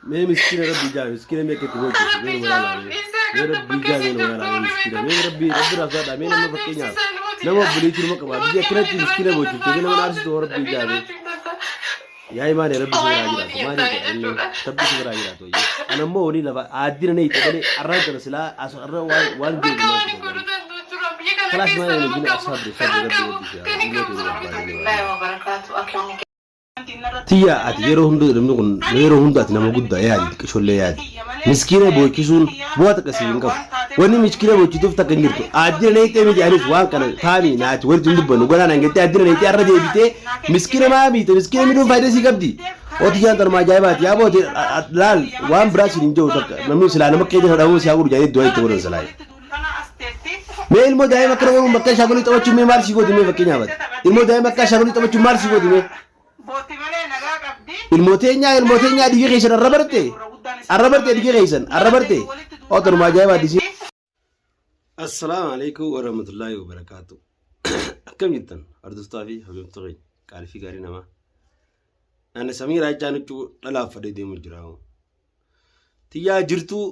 Mee miskiina rabbii jaa miskiina mee akka itti boochisu mee Rabbi nama jaa laalaa mee dhiisee mee akka rabbii bakka jaa mee isin nama jirtu laalaa mee warri miskiina beektan. mee rabbii rabbi irraa sodaadhaa mee Naa nama fakkeenyaaf deemsisaa ilmooti. nama obboleettii nama qabaa biyya Ilmooti akkanatti malee miskiina jiraachuu hin boochifte mee danda'an. nama aarsitu rabbii Rabbi jaa mee jiraachuu hin danda'an. yaa imaane rabbi si Waa'ee biraa mootii jiraatu maaliin hin taane jedha inni jechuudha. rabbi si biraa jiraatu wayye ana immoo walii lafa aaddina na hiixee malee arraa jala silaa as arra waan waan Bakka deebi waan maal hin si godhu gargaaru danda'u jiru. Biyya kana kalaas keessa maal nama wajjin qabu, asabri fira sabri rabbi qabu, rabbi si haa kan hin ilmoo qabu ta'e rabbi barbaade tokko. Wabarakatuh. Akkam Tiyya ati yeroo hunda namni kun yeroo hunda ati nama guddaa yaadi xiqqishollee yaadi. Miskiina boochisuun bu'aa takka siif hin qabu. Wanni miskiina boochituuf takka hin jirtu. Aaddina neexxee miti anis waan kana taami naati walitti hin dubbannu ganaa naan jettee aaddina neexxee har'a deebitee miskiina maa miite miskiina miidhuun faayidaa sii qabdi. Ooti jaan tanuma ajaa'ibaati yaa booti laal waan biraa siin hin jiru takka namni silaa nama keessa dhabamuu si haa godhu jedhanii du'aa itti godhan silaa. Mee ilmoo daa'ima akkana godhuun bakka shaagolii taphachuun mee maal sii gooti mee fakkeenyaaf ati? Ilmoo daa'ima akka shaagolii taphachuun maal sii gooti mee? Ilmoo teenyaa ilmoo teenyaa dhiiga keessan arra barte arra barte dhiiga keessan arra barte otonumaa ajaa'ibaa disii. Assalaamu alaikum warahmatullahi wabarakaatu. Akkam jirtan hordoftoota fi hordoftoota keenya qaalii fi gaarii namaa. Ani Samiiraa jechaan huccuu dhalaaf fadhee deemu jira. Tiyyaa jirtuu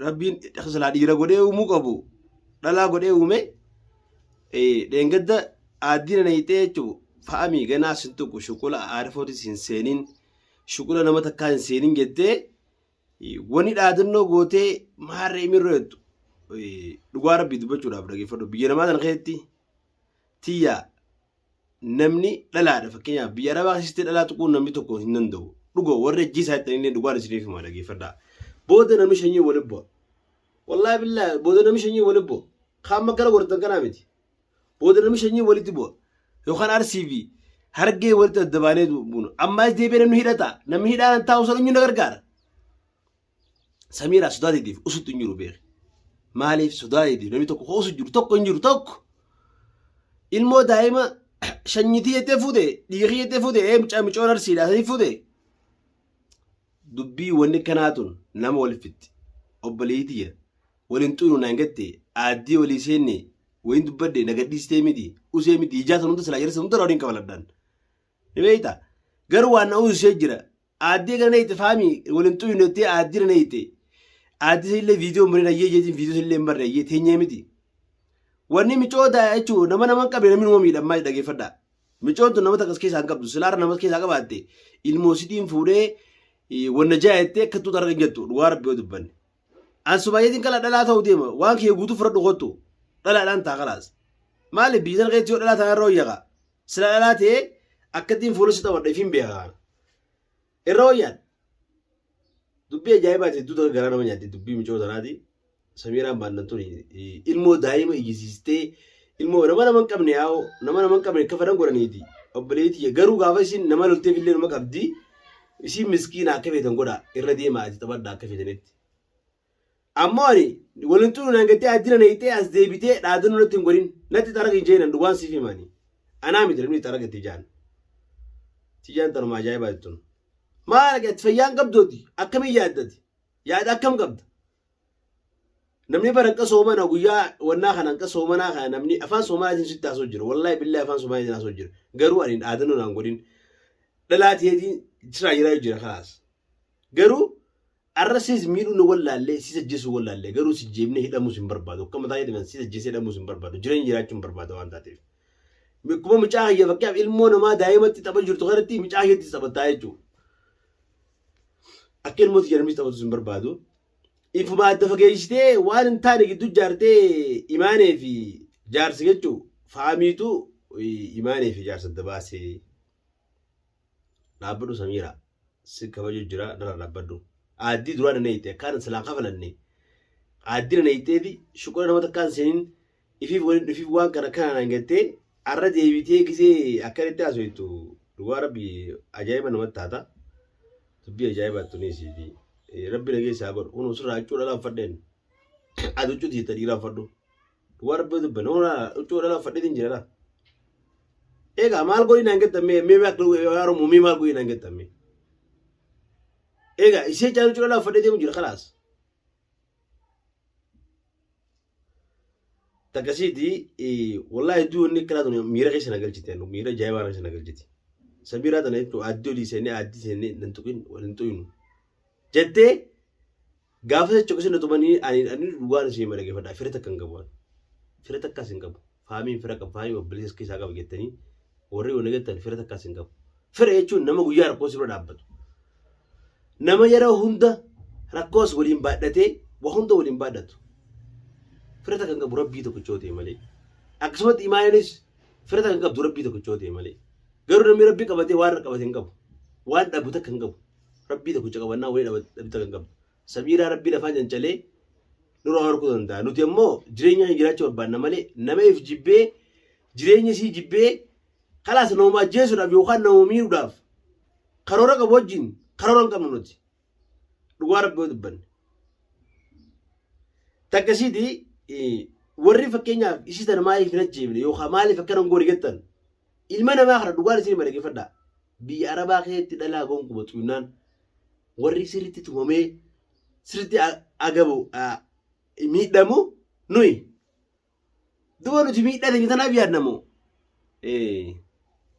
rabbiin silaa dhiira godhee uumuu qabu dhalaa godhee uume dheengadda aaddina nayixee jechuun fa'amii ganaa sin tuqu shuqula aarifootis hin seenin shuqula nama takkaa hin seenin jettee wani dhaadannoo gootee maarree mirroo jettu dhugaa rabbii dubbachuudhaaf dhageeffadhu biyya namaa sana keessatti tiyyaa namni dhalaadha fakkeenyaaf biyya arabaa keessatti dhalaa tuquun namni tokko hin danda'u dhuga warri ajjeesaa jettan illee dhugaan isiniif hima dhageeffadhaa booda namni shanyii waliin bu'a wallaahi billaahi booda namni shanyii waliin bu'a kaan makkana godhatan kanaa miti booda namni shanyii walitti bu'a yookaan arsii fi hargee walitti adda baanee buuna ammaas deebi'ee namni hidhata namni hidhaan taa'u sana eenyu na gargaara Samiiraa sodaa teetiif usutti hin jiru beeki. Maaliif sodaa teetiif namni tokko usu jiru tokko hin jiru tokko. Ilmoo daa'ima shanyitii jettee fuute dhiirii jettee fuute ee mucaa micoon arsiidha sanii fuute. Dubbii wanni kanaa tun nama wal fixxi. Obboleettii jira. Waliin xuynu naan jette aaddii walii seenne wayiin dubbadde na gadhiistee miti usee miti ijaa san hunda silaa jarsa hunda waliin kafaladhaan. Ni beektaa? Garuu waan na uusisee jira. Aaddee gara neeyte faami waliin xuynu jettee aaddii na neeyte. Aaddii illee viidiyoo hin barin ayyee jeetiin viidiyoo illee hin barre ayyee teenyee miti. Wanni micoo daa jechuun nama nama hin qabne namni numa miidhammaa dhageeffadhaa. Micoon tun nama takkas keessaa hin qabdu silaara nama keessaa qabaatte ilmoo sitiin fuudhee wanna jaa jettee akka tuuta arga hin jettu dhugaa rabbi yoo dubbanne. An sumayyatiin kala dhalaa ta'uu deema waan kiyya guutuu fudhadhu kottu dhalaadhaan ta'a kalaas. Maali biyya sana keessatti yoo dhalaa ta'an irra wayyaqa. Sila dhalaa ta'ee akkattiin fuula si taphadha ifiin beeka kana. Irra wayyaadha. Dubbii ajaa'ibaati hedduu takka garaa nama nyaatti dubbii micoo tanaati. Samiiraan baannan tuni ilmoo daa'ima iyyisiistee ilmoo nama nama hin qabne yaa'oo nama nama hin qabne akka fedhan godhaniiti. Obboleettii garuu gaafa isin nama lolteef illee nama qabdi. Isin miskiina akka feetan godha irra deemaa itti taphadha akka feetanitti. Ammoo ani waliin xuru naan gattee addina neeyxee as deebitee dhaadannoo natti hin godhin natti xaraga hin jeenan dhugaan siif himani. Anaa miti namni xaraga itti jaan. Tiyyaan tanuma ajaa'ibaa jettun. Maal ati fayyaan qabdooti akkamiin yaaddati yaada akkam qabda. Namni bara hanqa soomana guyyaa wannaa kana hanqa soomanaa kana namni afaan soomanaatiin sitti haasoo jira wallaahi billaahi afaan soomanaatiin haasoo jira garuu ani dhaadannoo naan godhin dhalaa teetiin siraa jiraa jira kalaas garuu Arra sis miidhuu na wallaallee sis ajjeesuu wallaallee garuu si jeebnee hidhamuus hin barbaadu akka mataa jedhaman sis ajjeesee hidhamuus hin barbaadu jireenya jiraachuu hin barbaada waan taateef. Akkuma mucaa kiyya fakkeenyaaf ilmoo namaa daa'imatti tapha jirtu kanatti mucaa kiyyatti taphataa jechuudha. Akka ilmootti jedhamis taphatus hin barbaadu. Ifuma adda fageessitee waan hin taane gidduu jaartee imaanee fi jaarsi jechuun faamiitu imaanee fi jaarsa adda baasee. Dhaabbadhu Samiira. Si kabaju jira narra dhaabbadhu. Aaddii duraa na neeyte akkaan silaa kafalanne. Aaddii na neeyteeti shuqula nama takkaan seeniin ifiif waliin ifiif waan kana kana naan jettee arra deebitee gisee akkanitti haasoftu dhugaa rabbi ajaa'iba namatti taata. Dubbii ajaa'ibaa tunisiiti. Rabbi nageessaa godhu. Kun sirraa huccuu dhalaa uffadheen. Ati huccuu tiyyata dhiiraa uffadhu. Dhugaa rabbi dubbanne. Kun huccuu dhalaa uffadheetiin jira laa. Egaa maal godhi naan jettan mee mee akka yaa Oromoo mee maal godhi naan jettan mee. Egaa ishee caalu cuudhaa uffadhee deemu jira kalaas. Takkasiiti wallahi hedduu wanni akkanaa tun miira keessa na galchite miira ajaa'ibaa keessa na galchite. Samiiraa tana jechuun aaddii olii seenee aaddii seenee nan tuqin wal hin tuqinu. Jettee gaafa jecha akkasii na tumanii ani dhugaan isin hima dhaggeeffadhaa fira takka hin qabu ani. Fira takkaas hin qabu. Faamiin fira qaba faamiin obboleessa keessaa qaba jettanii warri yoo nagattan fira takkaas hin qabu. Fira jechuun nama guyyaa rakkoo si bira dhaabbatu. Nama yeroo hunda rakkoos waliin baadhatee waa hunda waliin baadhatu. Fira takka hin qabu rabbii tokkicha ta'e malee. Akkasumatti imaanaanis fira takka hin qabdu rabbii tokkicha ta'e malee. Garuu namni rabbii qabatee waan irra qabate hin qabu. Waan dhabu takka hin qabu. Rabbii tokkicha qabannaa walii dhabu takka hin qabdu. Samiiraa rabbiin afaan cancalee nurraa horkuu danda'a. Nuti ammoo jireenya keenya jiraachuu barbaanna malee nama if jibbee jireenya isii jibbee kalaas namuma ajjeesuudhaaf yookaan nama miidhuudhaaf karoora qabu wajjin karoora hin qabnu nuti. Dhugaa rabbii yoo dubbanne. Takka isiiti warri fakkeenyaaf isii tana maaliif hin ajjeefne yookaan maaliif akkana hin goone jettan ilma namaa kana dhugaan isin hima dhaggeeffadhaa. Biyya Arabaa keessatti dhalaa gonkuma xunnaan warri sirriitti tumamee sirriitti agabu miidhamu nuyi. Duba nuti miidhaa teenya tanaaf yaadna moo?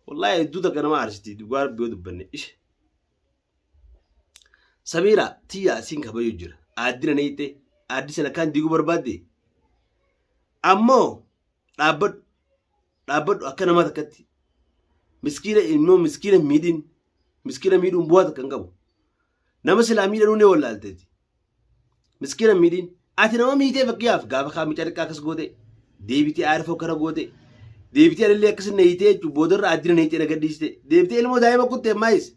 Wallaahi hedduu takka nama aarsiti dhugaa rabbi yoo dubbanne. Ishe. Samiira tiyya siin kabaju jira. Aaddina neeyte aaddi sana akkaan diiguu barbaadde. Ammoo dhaabbadhu dhaabbadhu akka namaa takkatti. Miskiina immoo miskiina hin miidhin. Miskiina miidhuun bu'aa takka hin qabu. Nama silaa miidhanuu ni wallaalteeti. Miskiina hin miidhin. Ati nama miitee fakkiyaaf gaafa kaa mucaa xiqqaa akkas goote deebitee aarfoo akkana goote deebitee anillee akkas neeyitee jechuun boodarra addina neeyitee na gadhiiste deebitee ilmoo daa'ima kutte maayis.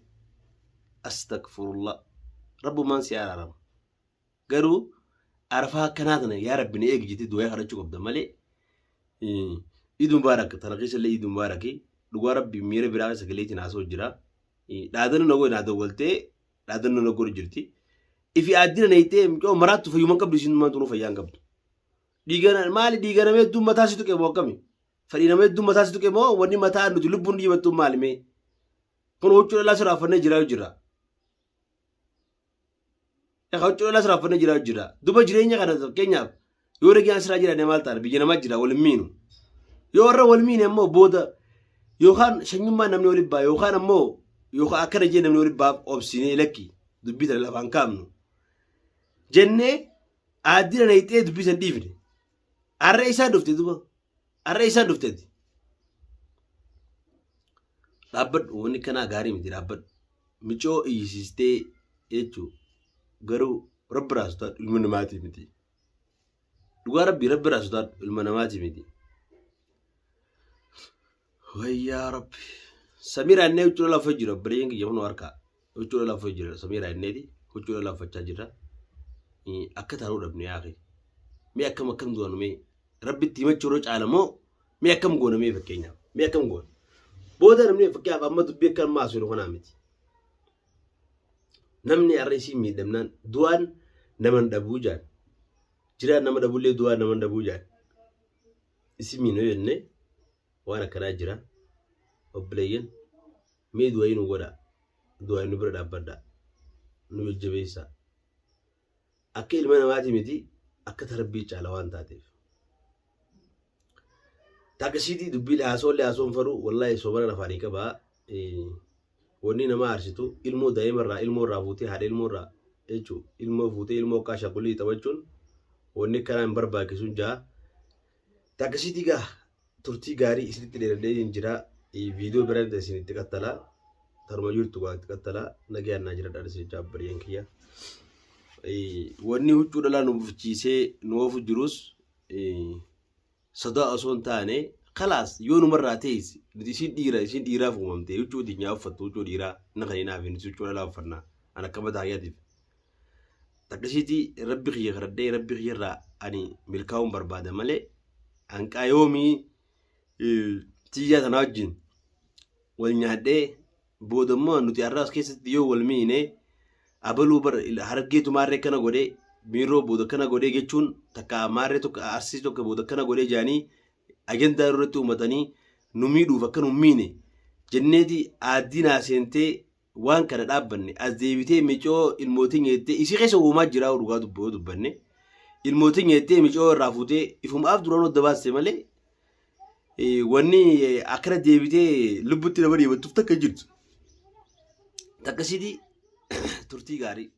Astagfirullah. Rabbumaan si araarama. Garuu arfaa akkanaa tana yaa rabbi na eegi jettee du'aa kadhachuu qabda malee Iid Mubaarak tana keessa illee Iid Mubaarak dhugaa rabbi miira biraa keessa galeetiin haasa'u jira. Dhaadannoo na godhe naa dawwaltee dhaadannoo na godhu jirti. Ifi aaddina neeytee mucoo maraattu fayyuma hin qabdu isin maan tunuu fayyaa hin qabdu. Dhiigana maali dhiiga nama hedduun mataa si tuqe moo akkami? Fedhii nama hedduun mataa si tuqe moo wanni mataa nuti lubbuun dhiibattu maali mee? Kun huccuu dhalaa sirraa uffannee jiraa jira. Egaa huccuu dhalaa sirraa uffannee jiraa jira. Duba jireenya kana fakkeenyaaf yoo nagaan siraa jiraanne maal taana biyya namaa jira wal hin miinu. Yoo warra wal miine ammoo booda yookaan sanyummaa namni walitti ba'a yookaan ammoo yookaan akkana jee namni walitti ba'aaf obsinee lakki dubbii tana lafaan kaafnu. Jennee aaddina nayxee dubbii san dhiifne. Har'a isaa dhufte duba. Har'a isaa dhufteeti. Dhaabbadhu wanni kanaa gaarii miti dhaabbadhu. Micoo iyyisiistee jechuu garuu rabbi irraa sodaadhu ilma namaatii miti. Dhugaa rabbii rabbi irraa sodaadhu ilma namaatii miti. Wayyaa rabbi. Samiraa innee huccuu lafa jira obboleeyyan kiyya kunoo harkaa. Huccuu lafa jira Samiraa inneeti huccuu lafachaa jira. Akka taanuu dhabne yaaqi. Mee akkam akkam du'anu mee rabbitti himachuu irra caala moo mee akkam goona mee fakkeenyaaf mee akkam goona. Booda namni fakkeenyaaf amma dubbii akka ammaa asuu kanaa miti. Namni har'a isii miidhamnaan du'aan nama hin dhabuu jaan. Jiraan nama dhabullee du'aan nama hin dhabuu jaan. Isii miinoo jennee waan akkanaa jira. Obboleeyyan mee du'aayii nu godhaa. Du'aayii nu bira dhaabbadhaa. Nu jajjabeessaa. Akka ilma namaati miti akka tarabbii caala waan taateef. Taakisiitii dubbii haasoollee haasoon fadhu wallaahi soomana afaanii qabaa. Wanni nama aarsitu ilmoo daa'ima irraa ilmoo irraa fuutee haadha ilmoo irraa jechuun ilmoo fuutee ilmoo akka ashaangulliitii taphachuun wanni akkanaa hin barbaachisu jaa. Taakisiitii gaa turtii gaarii isinitti dheeradhee hin jira. Viidiyoo biraan isinitti qaxxala. Taruma jirtu gaa itti qaxxala. Nagayaan naa jiradhaan isin jechaa obboleeyyan kiyya. Wanni huccuu dhalaa nu bufichiisee nu oofu jirus sodaa osoo hin taane kalaas yoo numarraa ta'es nuti isiin dhiira isiin dhiiraaf uumamte huccuu tinyaa uffattu huccuu dhiiraa inni kan hinaafi nuti huccuu dhalaa uffanna an akka mataa kiyyaatiif. Takkasiitii rabbi kiyya kadhadhee rabbi kiyya irraa ani milkaa'uun barbaada malee hanqaa yoomii tiyyaa tanaa wajjin wal nyaadhee booda immoo nuti har'a as keessatti yoo wal miine abaluu bar harargeetu maarree kana godhee miirroo booda kana godhee jechuun takka maarree tokko arsii tokko booda kana godhee jedhanii ajandaa irratti uummatanii nu miidhuuf akka nu miine jenneeti aaddii naa seentee waan kana dhaabbanne as deebitee micoo ilmootii nyeettee isii keessa uumaa jiraa dhugaa dubboo dubbanne ilmootii nyeettee micoo irraa fuutee ifumaaf duraan odda baaste malee wanni akkana deebitee lubbutti nama dhiibattuuf takka hin jirtu. Takkasiitii turtii gaarii.